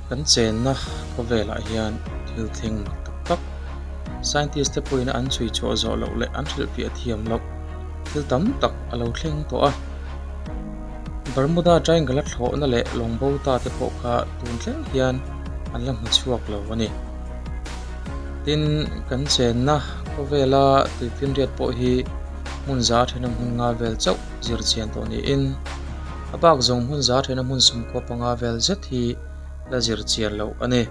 Kan chenna khawvelah hian thil thleng mak tak tak, scientist te pawhin an chhui chhuah zawh loh leh an hrilhfiah thiam loh thil tam tak a lo thleng tawh a. Bermuda Triangle a thlawhna leh lawng bo ta te pawh kha tun thleng hian an la hmu chhuak lo a ni. Tin, kan chenna khawvela tuifinriat pawh hi hmun za thena hmun nga vel chauh zir chian tawh niin a bak zawng hmun za thena hmun sawmkua panga vel zet hi la zir chian loh a ni.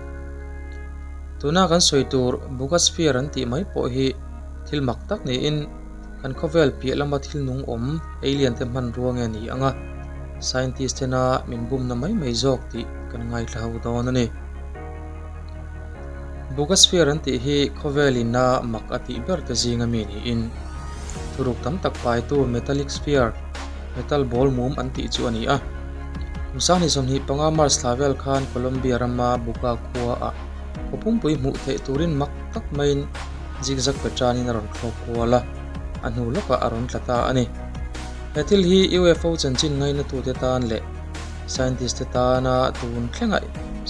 Tuna kan sawi tur Bugasphere an tih mai pawh hi thil mak tak niin kan khawvel piah lama thil nung awm alien te hmanrua nge ni ang a, scientist tena min bumna mai mai zawk tih kan ngaithla ho dawn a ni. Bugasphere an tih hi khawvel ina mak a tih ber te zinga mi niin thuruk tam tak paitu metallic sphere, metal ball mum an tih chu a ni a. Kum sanghnih 25 March thla vel khan Colombia rama Buga khuaah khaw pumpui hmuh theih turin mak tak maiin zigzag pe tanin a rawn thlawk kual a, a hnu lawkah a rawn tla ta a ni. He thil hi UFO chanchin ngainatute tan leh scientist te tana tun thlenga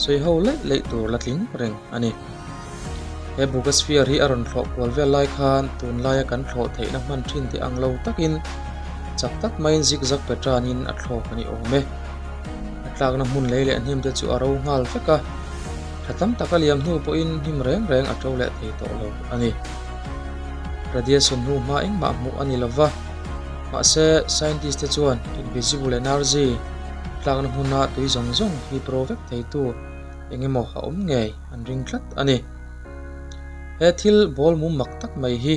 sawi ho laih laih tur la tling reng a ni. He Bugasphere hi a rawn thlawh kual vel lai khan tunlaia kan thlawh theihna hman thin te ang lo takin chak tak maiin zigzag pe tanin a thlawk a ni awm e. A tlakna hmun lei leh hnim te chu a ro nghal vek a, tha tam tak a liam hnu pawhin hnim reng reng a to leh thei tawh lo a ni. Radiation hnu hma engmah hmuh a ni lo va, mahse scientist te chuan invisible energy tlakna hmuna tui zawng zawng hip ro vek theitu eng emaw a awm ngei an ring tlat a ni. He thil ball mum mak tak mai hi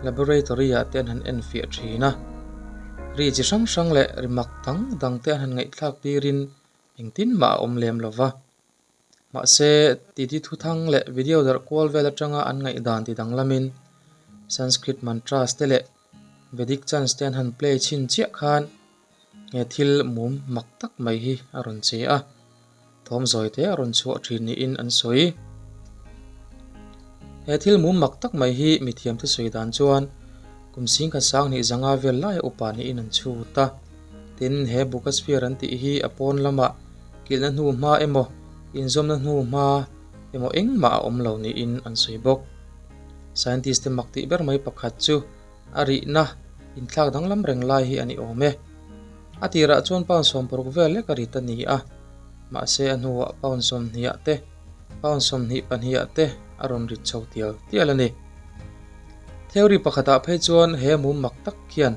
laboratory ah te an han enfiah thin a, ri chi hrang hrang leh ri mak dang dang te an han ngaihthlak tirin engtin mah a awm lem lo va. Mahse, titi thuthang leh video darh kual vel atanga an ngaihdan ti danglamin Sanskrit mantras te leh Vedic chants te an han play chhin chiah khan he thil mum mak tak mai hi a rawn che a, thawm zawi te a rawn chhuah thin niin an sawi. He thil mum mak tak mai hi mithiamte sawi dan chuan kum singkhat sanghnih zanga vel laia upa niin an chhut a. Tin, he Bugasphere an tih hi a pawn lamah kilhna hnu hma emaw, inzawmna hnu hma emaw engmah a awm lo niin an sawi bawk. Scientist te mak tih ber mai pakhat chu a rihna inthlak danglam reng lai hi a ni awm e. A tirah chuan pound 60 vel lek a rit a ni a, mahse a hnuah pound 20 ah te, pound 22 ah te a rawn rit chho tial tial a ni. Theory pakhatah phei chuan he mum mak tak hian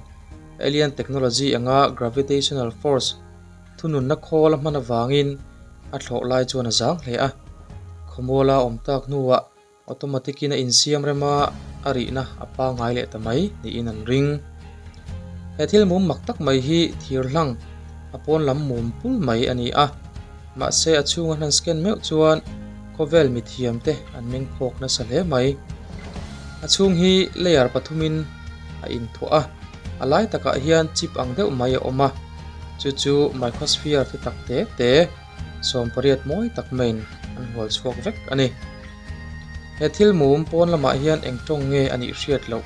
alien technology anga gravitational force thununna khawl a hman avangin a thlawh lai chuan a zang hle a, khawmuala awm tak hnuah Automatic in a insiam rem a, a rihna a pangngai leh ta mai niin an ring. He thil mum mak tak mai hi thir hlang a pawn lam mum pul mai a ni a, mahse a chhunga hlan scan meuh chuan khawvel mithiam te an meng phawk nasa hle mai. A chhung hi layer pathumin a inthuah a, a lai takah hian chip ang deuh mai a awm a, chu chu microsphere te tak te te, 80 mawi tak maiin an hual chhuak vek a ni. He thil mum pawn lamah hian eng tawng nge a nih hriat loh.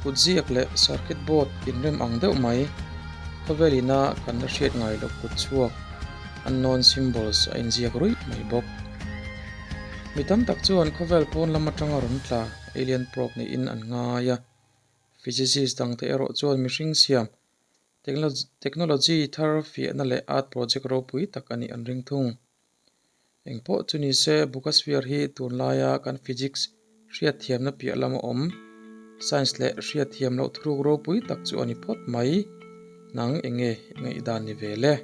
Kut ziak leh circuit board inrem ang deuh mai khawvel ina kan la hriat ngai loh kut chhuak unknown symbols a inziak ruih mai bawk. Mi tam tak chuan khawvel pawn lam atanga rawn tla alien probe niin an ngai a, physicist dangte erawh chuan mihring siam Technology thar fiahna leh art project ropui tak a nih an ring thung. Engpawh chu ni se, Bugasphere hi tunlaia kan physics hriatthiamna piah lama awm, science leh hriatthiam loh thuruk ropui tak chu a ni phawt mai. Nang eng nge i ngaihdan ni ve le?